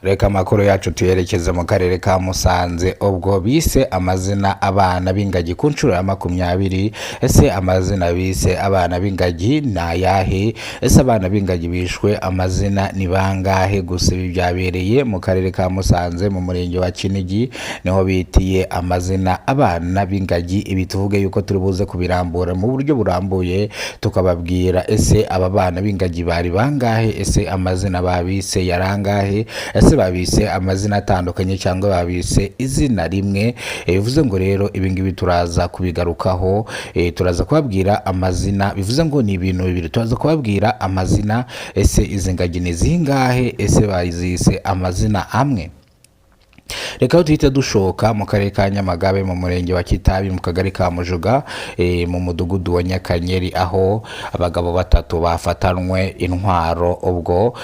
Reka amakuru yacu tuyerekeze mu karere ka Musanze, ubwo bise amazina abana b'ingagi ku nshuro ya 20. Ese amazina bise abana b'ingagi ni ayahe? Ese abana b'ingagi bishwe amazina ni bangahe? Gusa ibi byabereye mu karere ka Musanze, mu murenge wa Kinigi, niho bitiye amazina abana b'ingagi. Ibi tuvuge yuko turi buze kubirambura mu buryo burambuye, tukababwira ese aba bana b'ingagi bari bangahe, ese amazina babise yari angahe, ese babise amazina atandukanye cyangwa babise izina rimwe. Bivuze ngo rero ibi ngibi turaza kubigarukaho, turaza kubabwira amazina. Bivuze ngo ni ibintu bibiri: turaza kubabwira amazina, ese izi ngagi ni zingahe, ese bazise amazina amwe. Reka tuhite dushoka mu karere ka Nyamagabe, mu murenge wa Kitabi, mu kagari ka Mujuga, mu mudugudu wa Nyakanyeri, aho abagabo batatu bafatanwe intwaro. Ubwo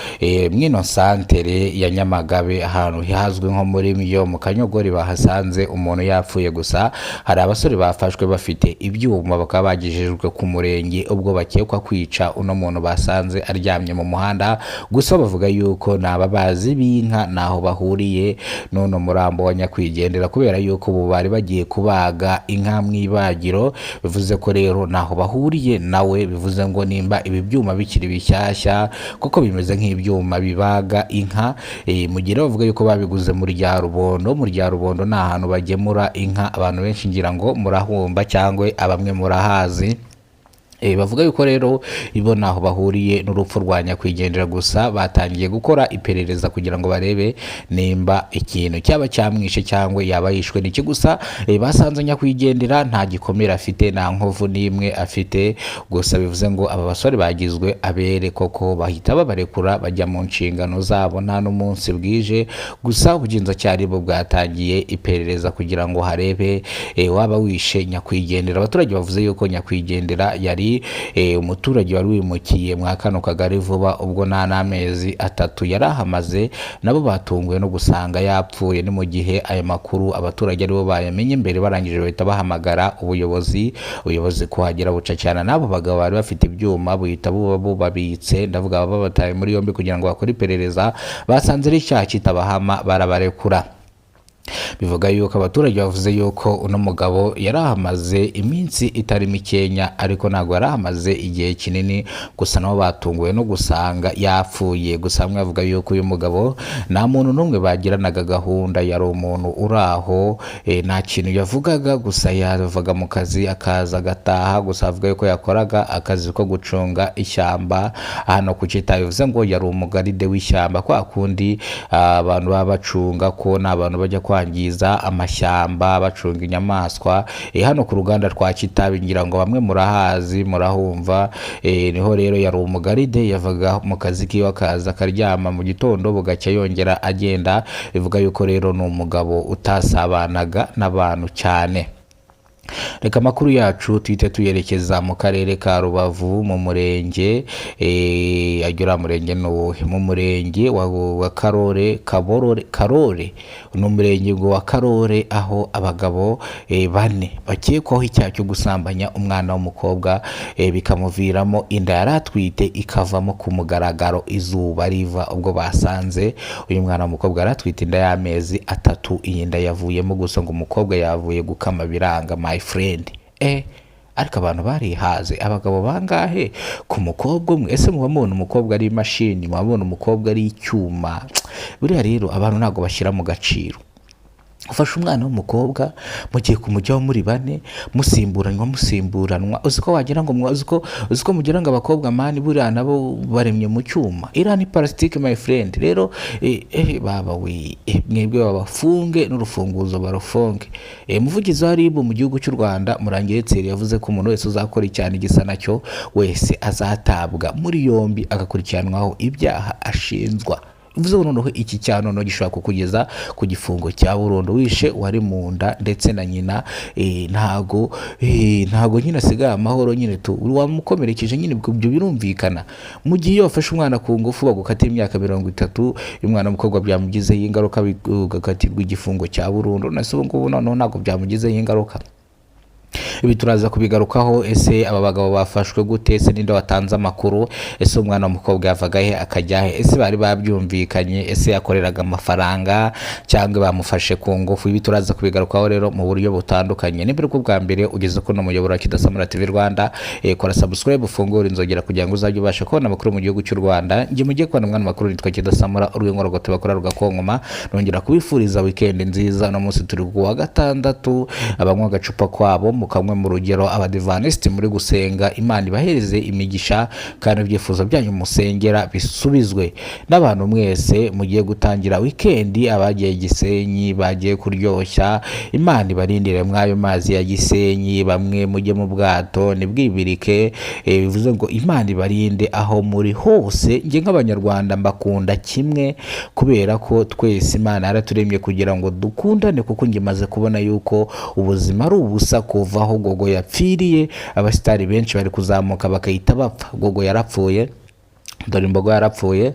mwino santere ya Nyamagabe, ahantu hazwi nko muri Miyo mu Kanyogori, bahasanze umuntu yapfuye. Gusa hari abasore bafashwe bafite ibyuma, bakaba bagejejwe ku murenge, ubwo bakekwa kwica uno muntu basanze aryamye mu muhanda. Gusa bavuga yuko ni ababazi b'inka, ntaho bahuriye n'uno murambo wa nyakwigendera, kubera yuko ubu bari bagiye kubaga inka mu ibagiro. Bivuze ko rero ntaho bahuriye nawe. Bivuze ngo nimba ibi byuma bikiri bishyashya, kuko bimeze nk'ibyuma bibaga inka, mu gihe bavuga yuko babiguze mu rya Rubondo. Mu rya Rubondo ni ahantu bagemura inka, abantu benshi ngira ngo murahumba cyangwa abamwe murahazi. Bavuga yuko rero ibo ntaho bahuriye n'urupfu rwa nyakwigendera. Gusa batangiye gukora iperereza kugira ngo barebe nimba ikintu cyaba cyamwishe cyangwa yaba yishwe n'iki. Gusa basanze nyakwigendera nta gikomere afite, nta nkovu n'imwe afite. Gusa bivuze ngo aba basore bagizwe abere koko, bahita babarekura bajya mu nshingano zabo nta n'umunsi bwije. Gusa ubugenzacyaha bwo bwatangiye iperereza kugira ngo harebe waba wishe nyakwigendera. Abaturage bavuze yuko nyakwigendera yari umuturage wari wimukiye mwa kano kagari vuba, ubwo nta n'amezi 3 yari ahamaze. Nabo batunguwe no gusanga yapfuye. Ni mu gihe aya makuru abaturage aribo bayamenye mbere, barangije bahita bahamagara ubuyobozi. Ubuyobozi kuhagera bucacana n'abo bagabo bari bafite ibyuma, buhita buba bubabitse, ndavuga babataye muri yombi kugira ngo bakore iperereza. Basanze ari icyaha kitabahama, barabarekura. Bivuga yuko abaturage bavuze yuko uno mugabo yari ahamaze iminsi itari mikenya, ariko ntabwo yari ahamaze igihe kinini. Gusa nabo batunguwe no gusanga yapfuye. Gusa bamwe bavuga yuko uyu mugabo nta muntu n'umwe bagiranaga gahunda, yari umuntu uri aho, nta kintu yavugaga. Gusa yavaga mu kazi akaza agataha. Gusa avuga yuko yakoraga akazi ko gucunga ishyamba hano ku Kitabi. Bivuze ngo yari umugaride w'ishyamba, kwa kundi abantu baba bacunga ko nta bantu bajya kwangiza amashyamba, bacunga inyamaswa. Hano ku ruganda rwa Kitabi, ngira ngo bamwe murahazi, murahumva, niho rero yari umugaride. Yavaga mu kazi kiwe akaza akaryama, mu gitondo bugacya yongera agenda. Bivuga yuko rero ni umugabo utasabanaga n'abantu cyane. Reka amakuru yacu tuhite tuyerekeza mu karere ka Rubavu, mu murenge uriya murenge ni uwuhe? Mu murenge wa Karore, Kaborore, Karore, ni umurenge ngo wa Karore, aho abagabo bane bakekwaho icyaha cyo gusambanya umwana w'umukobwa, bikamuviramo inda yari atwite ikavamo ku mugaragaro izuba riva, ubwo basanze uyu mwana w'umukobwa yari atwite inda y'amezi 3, iyi nda yavuyemo. Gusa ngo umukobwa yavuye gukama biranga, my friend. Ariko abantu barihaze, abagabo bangahe ku mukobwa umwe? Ese muba mubona umukobwa ari imashini? Muba mubona umukobwa ari icyuma? Buriya rero abantu ntabwo bashyira mu gaciro. Ufashe umwana w'umukobwa, mugiye kumujyaho muri bane, musimburanwa musimburanwa. Uzi ko wagira ngo uzi ko mugira ngo abakobwa, man, buriya nabo baremye mu cyuma? Iriya ni plastique, my friend. Rero baba we, mwebwe babafunge n'urufunguzo barufunge. Umuvugizi wa RIB mu gihugu cy'u Rwanda, Murangira Thierry, yavuze ko umuntu wese uzakora icyaha gisa nacyo wese azatabwa muri yombi, agakurikiranwaho ibyaha ashinjwa. Bivuze ngo noneho iki cyaha noneho gishobora kukugeza ku gifungo cya burundu. Wishe wari mu nda ndetse na nyina, ntago nyine asigaye amahoro nyine tu, wamukomerekeje nyine, ibyo birumvikana. Mu gihe iyo wafashe umwana ku ngufu bagukatira imyaka 30, uyu mwana w'umukobwa byamugizeho ingaruka, ugakatirwa igifungo cya burundu. Na se ubu ngubu noneho ntabwo byamugizeho ingaruka. Ibi turaza kubigarukaho. Ese aba bagabo bafashwe gute? Ese ninde watanze amakuru? Ese umwana w'umukobwa yavaga he akajya he? Ese bari babyumvikanye? Ese yakoreraga amafaranga cyangwa bamufashe ku ngufu? Ibi turaza kubigarukaho rero mu buryo butandukanye. Niba ari bwa mbere ugeze kuno muyoboro wa Kidasamura TV Rwanda, kora subscribe, ufungure inzogera kugira ngo uzajye ubasha kubona amakuru mu gihugu cy'u Rwanda. Njye mugiye kubona umwana makuru nitwa Kidasamura, urwego rwagote bakora rugakonkoma. Nongera kubifuriza weekend nziza. Uno munsi turi ku wa gatandatu. Abanywa agacupa kwabo mukamwe mu rugero, abadivanisiti muri gusenga, Imana ibahereze imigisha kandi ibyifuzo byanyu musengera bisubizwe. N'abantu mwese mugiye gutangira weekend, abagiye Gisenyi bagiye kuryoshya, Imana ibarindire mw'ayo mazi ya Gisenyi. Bamwe mujye mu bwato ntibwibirike. Bivuze ngo Imana ibarinde aho muri hose. Njye nk'Abanyarwanda mbakunda kimwe, kubera ko twese Imana yaraturemye kugira ngo dukundane, kuko njye maze kubona yuko ubuzima ari ubusa. Kuva aho Gogo yapfiriye, abasitari benshi bari kuzamuka bakahita bapfa. Gogo yarapfuye, dore imbogo yarapfuye,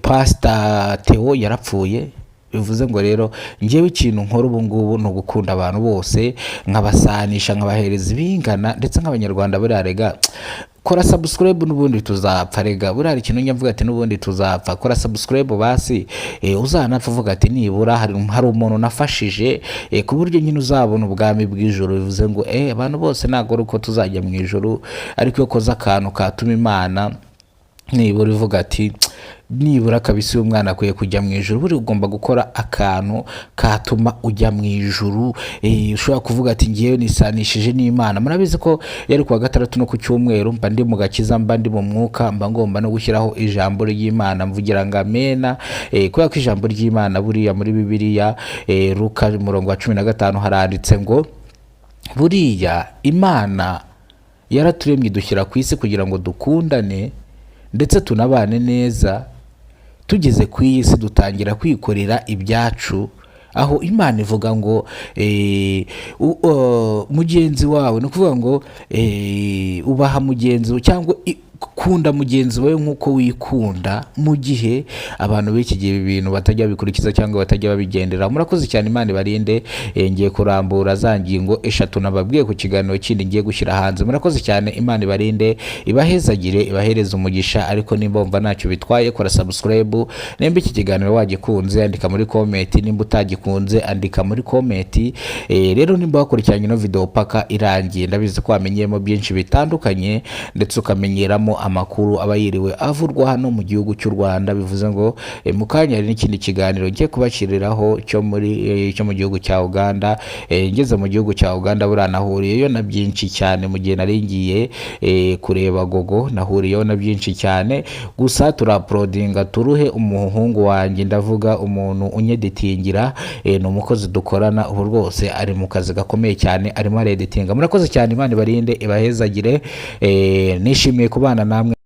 Pasita Theo yarapfuye. Bivuze ngo rero njyewe ikintu nkora ubu ngubu ni ugukunda abantu bose, nkabasanisha, nkabahereza ibingana, ndetse nk'Abanyarwanda. Buriya rega kora subscribe, n'ubundi tuzapfa. Rega buriya hari ikintu njya mvuga ati n'ubundi tuzapfa. Kora subscribe basi, uzanapfa uvuga ati nibura hari umuntu nafashije, ku buryo nyine uzabona ubwami bw'ijuru. Bivuze ngo abantu bose ntabwo ari uko tuzajya mu ijuru, ariko iyo ukoze akantu katuma Imana nibura ivuga ati nibura kabisa uyu mwana akwiye kujya mu ijuru, buri ugomba gukora akantu katuma ujya mu ijuru. Ushobora kuvuga ati ngewe nisanishije n'Imana. Murabizi ko yari kuwa gatandatu no ku cyumweru mba ndi mu gakiza, mba ndi mu mwuka, mba ngomba no gushyiraho ijambo ry'Imana mvugira ngo amena, kubera ko ijambo ry'Imana buriya muri Bibiliya, Luka umurongo wa 15 haranditse ngo buriya Imana yaraturemye dushyira ku isi kugira ngo dukundane ndetse tunabane neza. Tugeze ku iyi si dutangira kwikorera ibyacu, aho Imana ivuga ngo mugenzi wawe, ni ukuvuga ngo ubaha mugenzi wawe cyangwa kunda mugenzi wawe nk'uko wikunda, mu gihe abantu b'iki gihe ibi bintu batajya babikurikiza cyangwa batajya babigendera. Murakoze cyane, Imana ibarinde. Ngiye kurambura za ngingo eshatu nababwiye ku kiganiro kindi ngiye gushyira hanze. Murakoze cyane, Imana ibarinde, ibahezagire, ibahereze umugisha. Ariko nimba wumva ntacyo bitwaye, kora subscribe. Nimba iki kiganiro wagikunze, andika muri comment. Nimba utagikunze, andika muri comment. Rero nimba wakurikiranye ino video paka irangiye, ndabizi ko wamenyemo byinshi bitandukanye, ndetse ukamenyeramo amakuru aba yiriwe avurwa hano mu gihugu cy'u Rwanda. Bivuze ngo mu kanya hari n'ikindi kiganiro ngiye kubashyiriraho cyo mu gihugu cya Uganda. Ngeze mu gihugu cya Uganda buriya nahuriyeyo na byinshi cyane. Mu gihe nari ngiye kureba Gogo, nahuriyeho na byinshi cyane. Gusa turaprodinga turuhe umuhungu wanjye, ndavuga umuntu unyeditingira, ni umukozi dukorana, ubu rwose ari mu kazi gakomeye cyane, arimo areditinga. Murakoze cyane, Imana ibarinde, ibahezagire. Nishimiye kubana namwe.